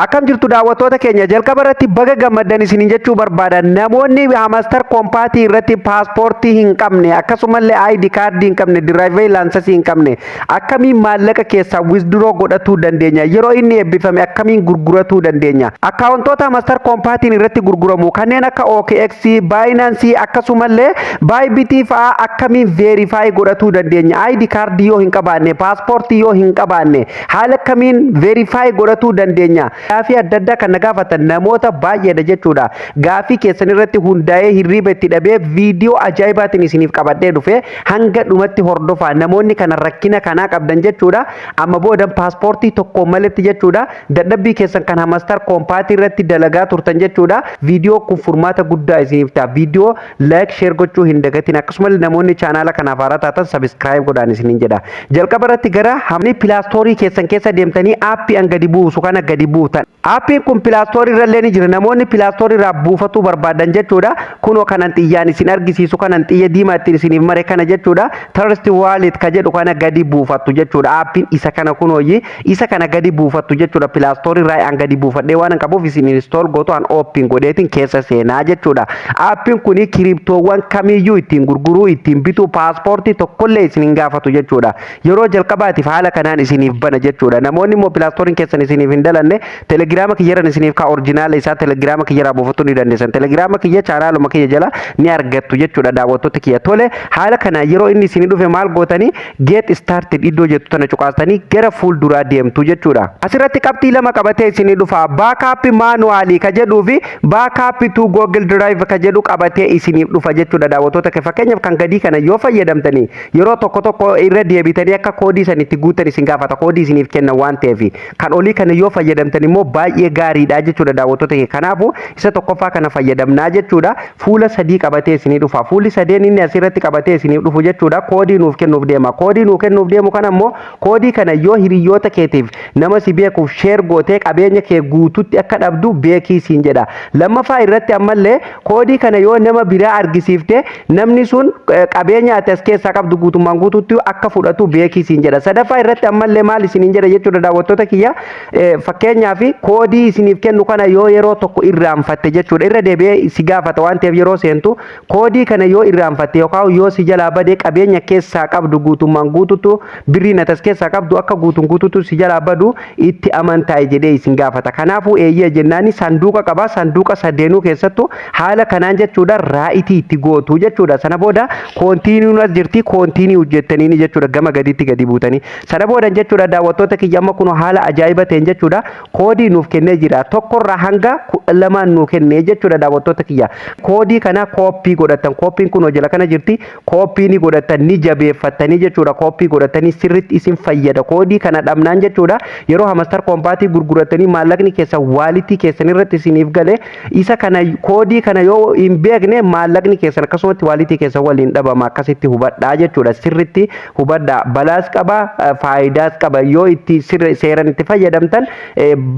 Akkam jirtu daawwattoota keenya? Jalqaba irratti baga gammaddan isiniin jechuu barbaada. Namoonni Hamster Kombat irratti paaspoortii hin qabne, akkasumallee ID kaardii hin qabne, driver license hin qabne, akkamiin maallaqa keessaa withdraw godhatuu dandeenya? Yeroo inni eebbifame akkamiin gurguratuu dandeenya? Akkaawuntoota Hamster Kombatiin irratti gurguramu kanneen akka OKX, Binance, akkasumallee Bybit fa'aa akkamiin verify godhatuu dandeenya? ID kaardii yoo hin qabaanne, paaspoortii yoo hin qabaanne, haala akkamiin verify godhatuu dandeenya? Gaafii adda addaa kan na gaafatan namoota baay'eedha jechuudha. Gaafii keessan irratti hundaa'ee hirriiba itti dhabee viidiyoo ajaa'ibaatiin isiniif qabadhee dhufe. Hanga dhumatti hordofaa. Namoonni kana rakkina kanaa qabdan jechuudha. Amma boodan paaspoortii tokko maletti jechuudha. Dadhabbii keessan kan Hamster Kombat irratti dalagaa turtan jechuudha. Viidiyoo kun furmaata guddaa isiniif ta'a. Viidiyoo like, share gochuu hin dagatin. Akkasumallee namoonni chaanaala kanaaf haaraa taatan subscribe godhaan isiniin jedha. Jalqaba irratti gara hamni Play Store keessan keessa deemtanii aappii an gadi buusu kana gadi buutan. Aappiin kun Play Store irra illee ni jira. Namoonni Play Store irraa buufatuu barbaadan jechuudha. Kunoo kanan xiyyaan isin argisiisu, kanan xiyya diimaa ittiin isiniif mare kana jechuudha. Trust Wallet ka jedhu kana gadi buufattu jechuudha. Aappiin isa kana kunooyi, isa kana gadi buufattu jechuudha. Play Store irraa an gadi buufadhee waan qabuuf isin install gootu, an open godheetiin keessa seenaa jechuudha. Aappiin kuni kiriptoowwan kamiyyuu ittiin gurguruu, ittiin bituu, paaspoortii tokkollee isin hin gaafatu jechuudha. Yeroo jalqabaatiif haala kanaan isiniif bana jechuudha. Namoonni immoo Play Storeiin keessan isiniif hin dalanne, Telegiraama kiyyarran isiniif kaa. Original isaa Telegiraama kiyyarraa buufatuu ni dandeessan. Telegiraama kiyya chaanaaluma kiyya jala ni argattu jechuudha, daawwattoota kiyya. Tole, haala kana yeroo inni isinii dhufe maal gootanii? Get started iddoo jettu tana cuqaastanii gara fuulduraa deemtu jechuudha. Asirratti qabxii lama qabatee isinii dhufa. Backup manually ka jedhuu fi backup to Google Drive ka jedhu qabatee isiniif dhufa jechuudha, daawwattoota kiyya. Fakkeenyaaf kan gadii kana yoo fayyadamtanii, yeroo tokko tokko irra deebitanii akka koodii sanitti guutan isin gaafata, koodii isiniif kenna waan ta'eef. Kan olii kana yoo fayyadamtan immoo baay'ee gaariidha jechuudha, daawwattoota kee. Kanaafuu isa tokkoffaa kana fayyadamnaa jechuudha. Fuula sadii qabatee isinii dhufa. Fuulli sadeen inni asirratti qabatee isiniif dhufu jechuudha, koodii nuuf kennuuf deema. Koodii nuuf kennuuf deemu kana immoo, koodii kana yoo hiriyoota keetiif, nama si beekuuf share gootee, qabeenya kee guututti akka dhabdu beekii siin jedha. Lammaffaa irratti ammallee koodii kana yoo nama biraa argisiifte, namni sun qabeenya ati as keessaa qabdu guutummaan guututti akka fudhatu beekii siin jedha. Sadaffaa irratti ammallee maal isiniin jedha jechuudha, daawwattoota kiyya? Fakkeenyaaf koodii isiniif kennu kana yoo yeroo tokko irraanfatte jechuudha, irra deebi'ee si gaafata waan ta'eef, yeroo seentu koodii kana yoo irraanfatte yookaan yoo si jalaa badee, qabeenya keessaa qabdu guutummaan guututu, birriin ati as keessaa qabdu akka guutuun guututu si jalaa badu itti amantaa'e jedhee isin gaafata. Kanaafuu eeyyee jennaani sanduuqa qaba. Sanduuqa sadeenuu keessattu haala kanaan jechuudha right itti gootu jechuudha. Sana booda continuen as jirti, continue jettaniini jechuudha gama gaditti gadi buutanii. Sana booda jechuudha, daawwattoota kiyya, amma kun haala ajaa'iba ta'een jechuudha koodii nuuf kennee jira. 1rraa hanga 12n nuu kennee jechuudha, daawwattoota kiyya. Koodii kana copy godhatan. Copyn kun jala kana jirti. Copy ni godhatan, ni jabeeffattanii jechuudha. Copy godhatanii sirriitti isin fayyada. Koodii kana dhabnaan jechuudha, yeroo Hamster Kombat gurguratanii maallaqni keessa wallet keessan irratti isiniif gale, isa kana koodii kana yoo hin beekne, maallaqni keessan akkasumatti wallet keessan waliin dhabama. Akkasitti hubadhaa jechuudha. Sirriitti hubadhaa. Balaas qaba, faayidaas qaba. Yoo itti seeran itti fayyadamtan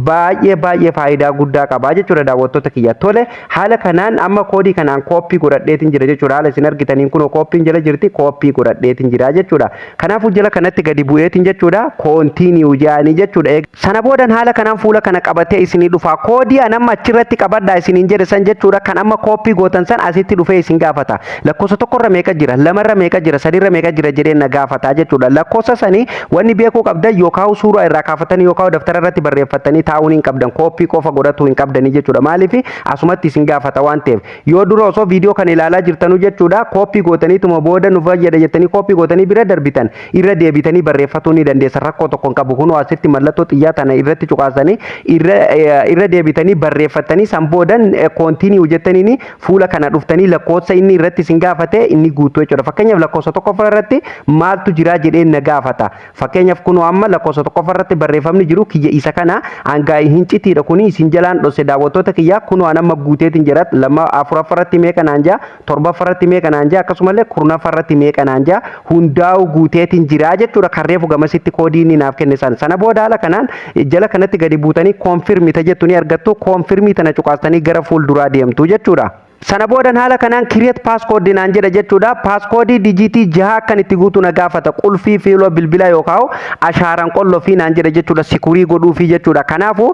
baay'ee baay'ee faayidaa guddaa qaba jechuudha, daawwattoota kiyya. Tole, haala kanaan amma koodii kanaan copy godhadheetiin jira jechuudha. Haala isin argitaniin kun copyn jala jirti, copy godhadheetiin jira jechuudha. Kanaafuu jala kanatti gadi bu'eetiin jechuudha continue jedhanii jechuudha. Sana boodan haala kanaan fuula kana qabatee isinii dhufa. Koodii an amma achirratti qabadhaa isiniin jedhe san jechuudha, kan amma copy gootan san asitti dhufee isin gaafata. Lakkoofsa tokkorra meeqa jira, lamarra meeqa jira, sadirra meeqa jira jedhee na gaafata jechuudha. Lakkoofsa sanii wanni beekuu qabdan, yookaan suuraa irraa kaafatanii yookaan daftara irratti barreeffatanii taa'uun hin qabdan, copy qofa godhachuu hin qabdanii jechuudha. Maaliif? Asumatti isin gaafata waan ta'eef. Yoo dura osoo viidiyoo kana ilaalaa jirtanuu jechuudha, copy gootaniituma booda nu fayyada jettanii copy gootanii bira darbitan, irra deebitanii barreeffatuu ni dandeessan, rakkoo tokko hin qabu. Kunoo asitti mallattoo xiyyaa tana irratti cuqaasanii irra deebitanii barreeffattanii, san boodan continue jettaniini fuula kana dhuftanii lakkoofsa inni irratti isin gaafate inni guutuu jechuudha. Fakkeenyaaf lakkoofsa tokkoffaa irratti maaltu jira jedhee na gaafata. Fakkeenyaaf kunoo amma lakkoofsa tokkoffaa irratti barreeffamni jiru kiyya isa kana hangaa hincitiidha, kuni isin jalaan dhose, daawwattoota kiyya. Kunoo an amma guuteetiin jira. Lama afuraffaa irratti meeqa naan jaa, torbaffaa irratti meeqa naan jaa, akkasumallee 10ffaa irratti meeqa naan jaa, hundaa'u guuteetiin jira jechuudha. Kan reefu gamasitti koodii inni naaf kenne san. Sana booda haala kanaan jala kanatti gadi buutanii confirm ta jettu ni argattu. Confirm tana cuqaastanii gara fuulduraa deemtu jechuudha. Sana boodan haala kanaan "Create passcode" naan jedha jechuudha. Passcode digit 6 akkan itti guutu na gaafata. Qulfii fiiloo bilbila yookaan ashaaraan qollofii naan jedha jechuudha. Secure godhuufii jechuudha. Kanaafuu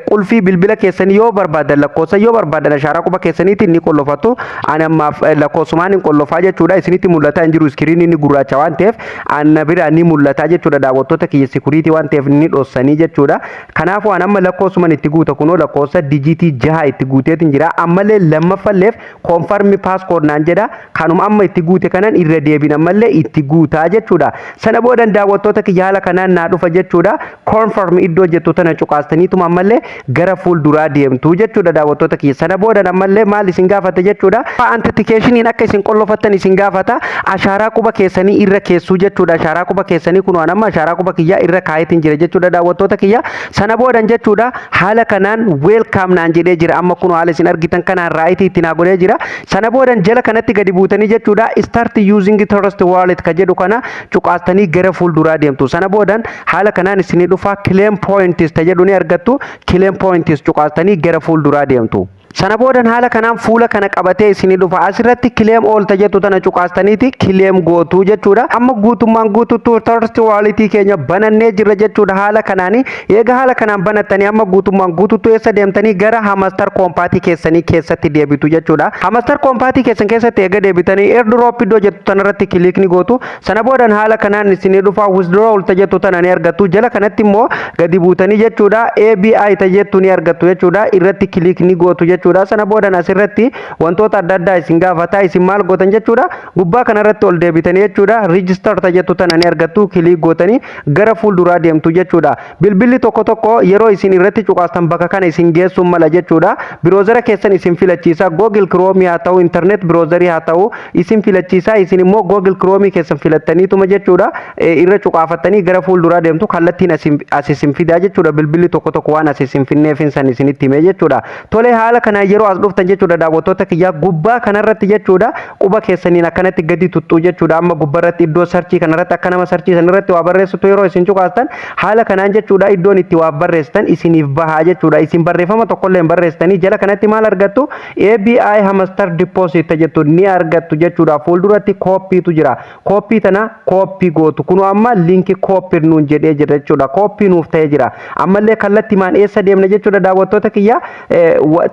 qulfii bilbila keessanii yoo barbaadan lakkoofsa, yoo barbaadan ashaaraa quba keessaniitiin ni qollofatu. Ani ammaaf lakkoofsumaan hin qollofaa jechuudha. Isinitti mul'ataa hin jiru, screen inni gurraacha waan ta'eef, anna bira ni mul'ataa jechuudha. Daawwattoota kiyya, security waan ta'eef ni dhossanii jechuudha. Kanaafuu an amma lakkoofsumaan itti guuta. Kunoo lakkoofsa digit 6 itti guuteetiin jira. Ammallee lammaffalleef "Confirm passcode" naan jedha. Kanuma amma itti guute kanan irra deebin ammallee itti guutaa jechuudha. Sana boodan, daawwattoota kiyya, haala kanaan naa dhufa jechuudha. "Confirm" iddoo jettu tana cuqaastaniituma ammallee gara fuulduraa deemtu jechuudha, daawwattoota kiyya. Sana boodan ammallee maal isin gaafata jechuudha? Authentication akka isin qollofattan isin gaafata. Ashaaraa quba keessanii irra keessuu jechuudha. Ashaaraa quba keessanii kun waan amma ashaaraa quba kiyyaa irra kaayetiin jira jechuudha, daawwattoota kiyya. Sana boodan jechuudha, haala kanaan "Welcome" naan jedhee jira. Amma kun haala isin argitan kanaan right itti naa godhee jira. Sana boodan jala kanatti gadi buutanii jechuudha, "Start using Trust Wallet" ka jedhu kana cuqaastanii gara fuulduraa deemtu. Sana boodan haala kanaan isinii dhufa. "Claim points" ta jedhu ni argattu. "Claim points" cuqaastanii gara fuulduraa deemtu. Sana boodan haala kanaan fuula kana qabatee isinii dhufa. Asirratti "Claim all" ta jettu tana cuqaastaniiti claim gootuu jechuudha. Amma guutummaan guutuutti Trust Wallet keenya banannee jirra jechuudha haala kanaani. Eega haala kanaan banattanii, amma guutummaan guutuutti eessa deemtanii? Gara Hamster Kombat keessanii keessatti deebitu jechuudha. Hamster Kombat keessan keessatti eega deebitanii, "Airdrop" iddoo jettu tanarratti click ni gootu. Sana boodan haala kanaan isinii dhufa. "Withdrawal" ta jettu tana ni argattu. Jala kanatti immoo gadi buutanii jechuudha, ABI ta jettu ni argattu jechuudha. Irratti click ni gootu jechuudha. Sana boodan asirratti wantoota adda addaa isin gaafata. Isin maal gootan jechuudha? Gubbaa kanarratti ol deebitanii jechuudha, "Register" ta jettu tana ni argattu. Click gootanii gara fuulduraa deemtu jechuudha. Bilbilli tokko tokko yeroo isin irratti cuqaastan bakka kana isin geessuun mala jechuudha. Browser keessan isin filachiisa. Google Chrome haa ta'u, internet browser haa ta'u, isin filachiisa. Isin immoo Google Chrome keessan filattaniituma jechuudha, irra cuqaafattanii gara fuulduraa deemtu. Kallattiin as isin fidaa jechuudha. Bilbilli tokko tokko waan as isin finneefin san isinitti himee jechuudha. Tolee, haala kanaan yeroo as dhuftan jechuudha, daawwattoota kiyyaa, gubbaa kanarratti jechuudha, quba keessaniin akkanatti gadi tuttuu jechuudha. Amma gubbarratti iddoo search kanarratti akka nama search sanirratti waa barreessitu yeroo isin cuqaastan, haala kanaan jechuudha, iddoon itti waa barreessitan isiniif bahaa jechuudha. Isin barreeffama tokkollee hin barreessitanii, jala kanatti maal argattu? ABI Hamster Deposit jettu ni argattu jechuudha. Fuulduratti copy tu jira. Copy tana copy gootu. Kunoo amma "Link copy" nuun jedhee jira jechuudha. Copy nuuf ta'ee jira. Ammallee kallattii maan eessa deemna jechuudha, daawwattoota kiyya?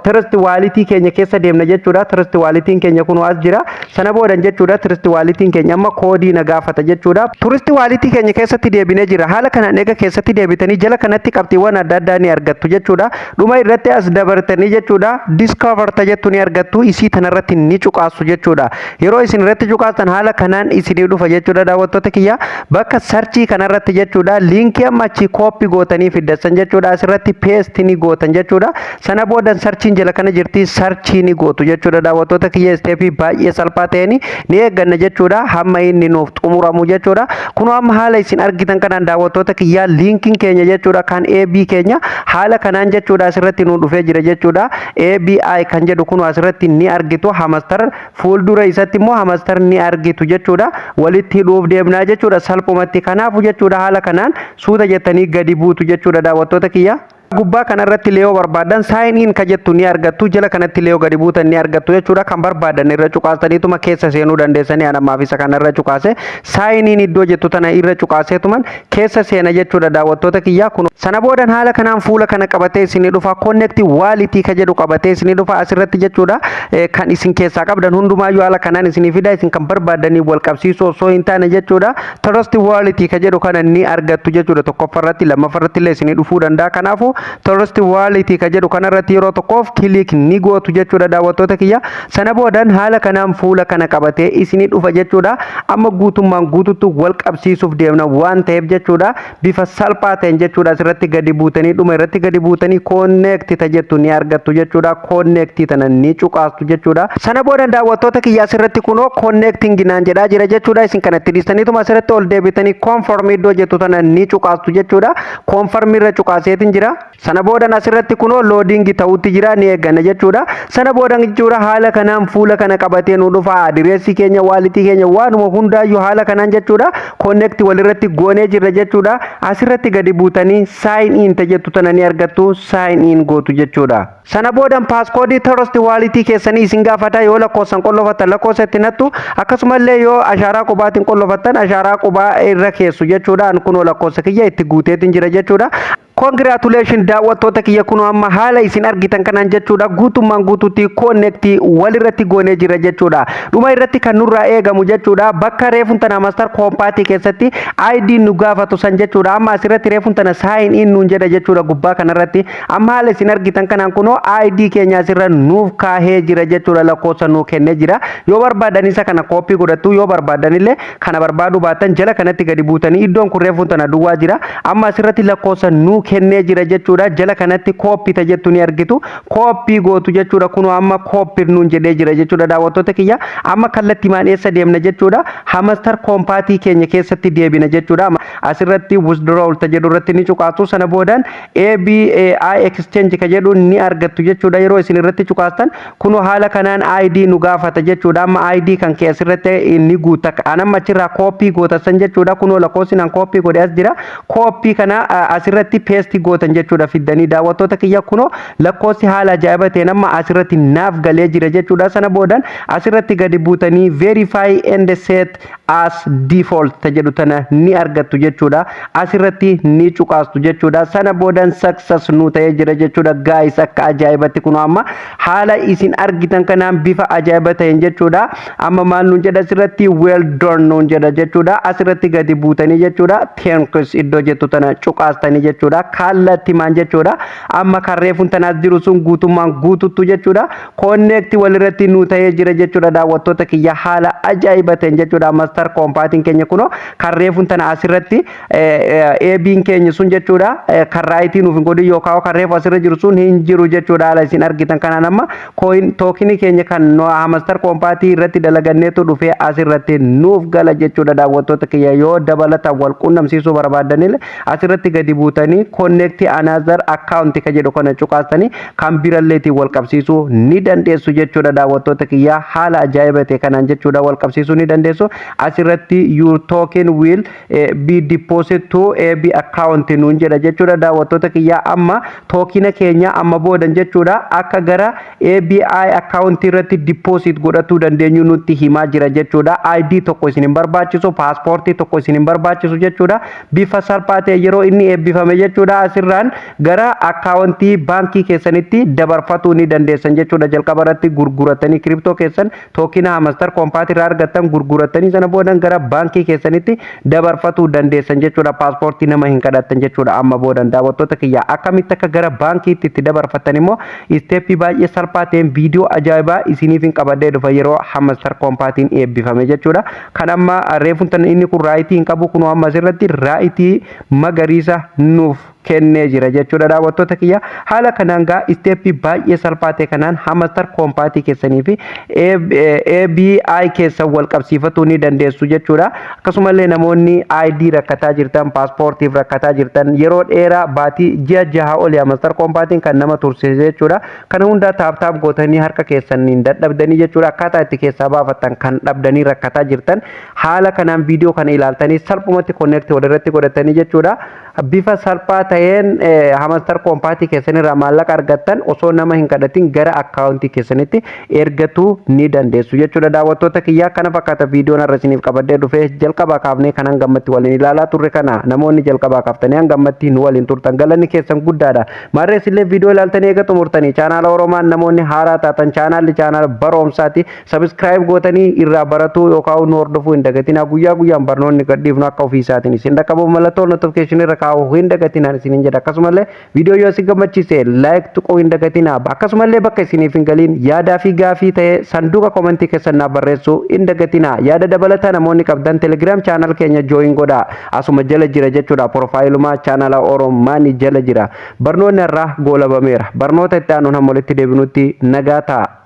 Trust Wallet keenya keessa deemna jechuudha. Trust Walletiin keenya kun as jira. Sana boodan jechuudha, Trust Walletiin keenya amma code na gaafata jechuudha. Trust Wallet keenya keessatti deebinee jira. Haala kanaan eega keessatti deebitanii, jala kanatti qabxiiwwan adda addaa ni argattu jechuudha. Dhuma irratti as dabartanii jechuudha, "Discover" ta jettu ni argattu. Isii tanarratti ni cuqaasu jechuudha. Yeroo isin irratti cuqaastan haala kanaan isinii dhufa jechuudha, daawwattoota kiyya. Bakka search kanarratti jechuudha, link amma achii copy gootanii fiddatsan jechuudha, asirratti paste ni gootan jechuudha. Sana boodan searchiin jala kana jirti, search ni gootu jechuudha, daawwattoota kiyya. Step baay'ee salphaa ta'een ni eegganna jechuudha, hamma inni nuuf xumuramu jechuudha. Kunoo amma haala isin argitan kanaan, daawwattoota kiyyaa, linkiin keenya jechuudha, kan AB keenya haala kanaan jechuudha, asirratti nu dhufee jira jechuudha. ABI kan jedhu kun asirratti ni argitu. Hamster fuuldura isatti immoo Hamster ni argitu jechuudha. Walitti hidhuuf deemnaa jechuudha salphumatti. Kanaafu jechuudha, haala kanaan suuta jettanii gadi buutu jechuudha, daawwattoota kiyya. Gubbaa kanarratti illee yoo barbaadan "Sign in" ka jettu ni argattu. Jala kanatti illee yoo gadi buutan ni argattu jechuudha. Kan barbaadan irra cuqaastaniituma keessa seenuu dandeessanii. Anammaaf isa kanarra cuqaase. "Sign in" iddoo jettu tana irra cuqaaseetuman keessa seena jechuudha, daawwattoota kiyyaa. Kun sana boodan haala kanaan fuula kana qabatee isinii dhufa. "Connect wallet" ka jedhu qabatee isinii dhufa asirratti jechuudha. Kan isin keessaa qabdan hundumaayyuu haala kanaan isinii fida. Isin kan barbaadanii wal qabsiisuu osoo hin taane jechuudha, Trust Wallet ka jedhu kana ni argattu jechuudha. Tokkoffarratti, lammaffarratti illee isinii dhufuu danda'a. Kanaafuu Trust Wallet ka jedhu kanarratti yeroo tokkoof click ni gootu jechuudha, daawwattoota kiyya. Sana boodan haala kanaan fuula kana qabatee isinii dhufa jechuudha. Amma guutummaan guututti wal qabsiisuuf deemna waan ta'eef jechuudha, bifa salphaa ta'een jechuudha, asirratti gadi buutanii, dhuma irratti gadi buutanii "Connect" ta jettu ni argattu jechuudha. Connect tana ni cuqaastu jechuudha. Sana boodan, daawwattoota kiyya, asirratti kunoo "Connecting" naan jedhaa jira jechuudha. Isin kanatti dhiistaniituma asirratti ol deebitanii "Confirm" iddoo jettu tana ni cuqaastu jechuudha. Confirm irra cuqaaseetiin jira. Sana boodan asirratti kunoo loading ta'utti jira, ni eegganna jechuudha. Sana boodan jechuudha, haala kanaan fuula kana qabatee nu dhufa. Adireesii keenya, walletii keenya, waanuma hundaayyuu haala kanaan jechuudha. Connect walirratti goonee jirra jechuudha. Asirratti gadi buutanii sign in jettu tana ni argattu, sign in gootu jechuudha. Sana boodan passcodeii Trust Walletii keessanii isin gaafata. Yoo lakkoofsan qollofattan lakkoofsa itti nattu, akkasumallee yoo ashaaraa qubaatiin qollofattan ashaaraa qubaa irra keessu jechuudha. Kunoo lakkoofsa kiyya itti guuteetiin jira jechuudha. Congratulation daawwattoota kiyya, kunoo amma haala isin argitan kanaan jechuudha, guutummaan guutuutti connect walirratti goonee jira jechuudha. Dhuma irratti kan nurraa eegamu jechuudha, bakka reefun tana Hamster Kombat keessatti ID nu gaafatu san jechuudha. Amma asirratti reefun tana sign in nuun jedha jechuudha gubbaa kanarratti. Amma haala isin argitan kanaan kunoo ID keenya asirra nuuf kaahee jira jechuudha, lakkoofsa nuu kennee jira. Yoo barbaadan isa kana copy godhattu, yoo barbaadan illee kana barbaaduu baattan jala kanatti gadi buutanii iddoon kun reefun tana duwwaa jira. Amma asirratti lakkoofsa nuu kennee jira jechuudha. Jala kanatti copy ta jettu ni argitu. Copy gootu jechuudha. Kunoo amma copy nuun jedhee jira jechuudha daawwattoota kiyya. Amma kallattii maan eessa deemna jechuudha? Hamster Kombat keenya keessatti deebina jechuudha. Asirratti withdrawal ta jedhu irratti ni cuqaastu. Sana boodan ABI exchange ka jedhu ni argattu jechuudha. Yeroo isin irratti cuqaastan kunoo haala kanaan ID nu gaafata jechuudha. Amma ID kan kee asirratti ni guuta. Anamma achirraa copy goota san jechuudha. Kunoo lakkoofsi nan copy godhe as jira. Copy kana asirratti paste gootan jechuudha fiddanii, daawwattoota kiyya. Kunoo lakkoofsi haala ajaa'iba ta'een amma asirratti naaf galee jira jechuudha. Sana boodan asirratti gadi buutanii verify and set as default ta jedhu tana ni argattu jechuudha. Asirratti ni cuqaastu jechuudha. Sana boodan success nu ta'ee jira jechuudha. Guys, akka ajaa'ibatti kunoo amma haala isin argitan kanaan bifa ajaa'iba ta'een jechuudha. Amma maal nuun jedha asirratti? Well done nuun jedha jechuudha. Asirratti gadi buutanii jechuudha, thanks iddoo jettu tana cuqaastanii jechuudha. Kallattii maan jechuudha, amma kan reefuun tanaas jiru sun guutummaan guututtu jechuudha, connect walirratti nu ta'ee jira jechuudha, daawwattoota kiyya, haala ajaa'iba ta'een jechuudha. Hamster Kombatiin keenya kunoo kan reefuun tana asirratti eebiin keenya sun jechuudha, kan rightii nuuf hin godhin yookaan kan reefu asirra jiru sun hin jiru jechuudha. Haala isin argitan kanaan amma coin tokenii keenya kan Hamster Kombat irratti dalaganneetu dhufee asirratti nuuf gala jechuudha, daawwattoota kiyya. Yoo dabalatan wal qunnamsiisuu barbaadanillee asirratti gadi buutanii connect another account ka jedhu kana cuqaastanii kan biralleetiin wal qabsiisuu ni dandeessu jechuudha, daawwattoota kiyya. Haala ajaa'iba ta'e kanaan jechuudha wal qabsiisuu ni dandeessu. Asirratti your token will be deposit to AB account nuun jedha jechuudha, daawwattoota kiyya. Amma tokena keenya amma boodan jechuudha akka gara ABI account irratti deposit godhachuu dandeenyu nutti himaa jira jechuudha. ID tokko isin hin barbaachisu, paaspoortii tokko isin hin barbaachisu jechuudha. Bifa salphaa ta'e yeroo inni eebbifame jechuudha, asirraan gara akkaawuntii baankii keessanitti dabarfatuu ni dandeessan jechuudha. Jalqaba irratti gurguratanii crypto keessan, tokena Hamster Kombat irraa argattan gurguratanii, sana boodan gara baankii keessanitti dabarfatuu dandeessan jechuudha. Paaspoortii nama hin kadhattan jechuudha amma boodan, daawwattoota kiyya. Akkamitti akka gara baankiitti itti dabarfattan immoo steppii baay'ee salphaa ta'een viidiyoo ajaa'ibaa isiniif hin qabadhee dhufa yeroo Hamster Kombatiin eebbifame jechuudha. Kan amma reefuun tan inni kun rightii hin qabu, kunoo amma asirratti rightii magariisa nuuf kennee jira jechuudha, daawwattoota kiyya. Haala kanaan gaa steppii baay'ee salphaa ta'e kanaan Hamster Kombat keessanii fi ABI keessan wal qabsiifatuu ni dandeessu jechuudha. Akkasumallee namoonni ID rakkataa jirtan, paaspoortiif rakkataa jirtan, yeroo dheeraa baatii ji'a 6 olii Hamster Kombatiin kan nama tursiise jechuudha. Kana hundaa tap tap gootanii harka keessaniin dadhabdanii jechuudha, akkaataa itti keessaa baafattan kan dhabdanii rakkataa jirtan, haala kanaan viidiyoo kana ilaaltanii salphumatti connect walirratti godhatanii jechuudha. Bifa salphaa ta'een Hamster Kombat keessanirraa maallaqa argattan osoo nama hin kadhatin gara akkaawuntii keessanitti ergatuu ni dandeessu jechuudha. Daawwattoota kiyyaa, kana fakkaata viidiyoon har'a isiniif qabadhee dhufee. Jalqabaa kaafnee kan hangammatti waliin ilaalaa turre kana, namoonni jalqabaa kaaftanii hangammatti nu waliin turtan galanni keessan guddaadha. Maarrees illee viidiyoo ilaaltanii eega xumurtanii, chaanaala Oromaan namoonni haaraa taatan, chaanaalli chaanaala baroomsaati, subscribe gootanii irraa baratuu yookaan nu hordofuu hin dagatinaa. Guyyaa guyyaan barnoonni gadhiifnu akka ofii isaatiin isin dhaqqabuuf mallattoo notificationii irra kaa'uu hin dagatinaan isiniin jedha. Akkasumallee viidiyoo yoo isin gammachiise like tuquu hin dagatinaa. Akkasumallee bakka isiniif hin galiin yaadaa fi gaafii ta'e sanduuqa commentii keessan naaf barreessuu hin dagatinaa. Yaada dabalataa namoonni qabdan Telegram channel keenya join godhaa, asuma jala jira jechuudha, profileuma chaanala Oromaanii jala jira. Barnoonni irraa goolabameera. Barnoota itti aanuun hamma walitti deebinutti nagaa ta'a.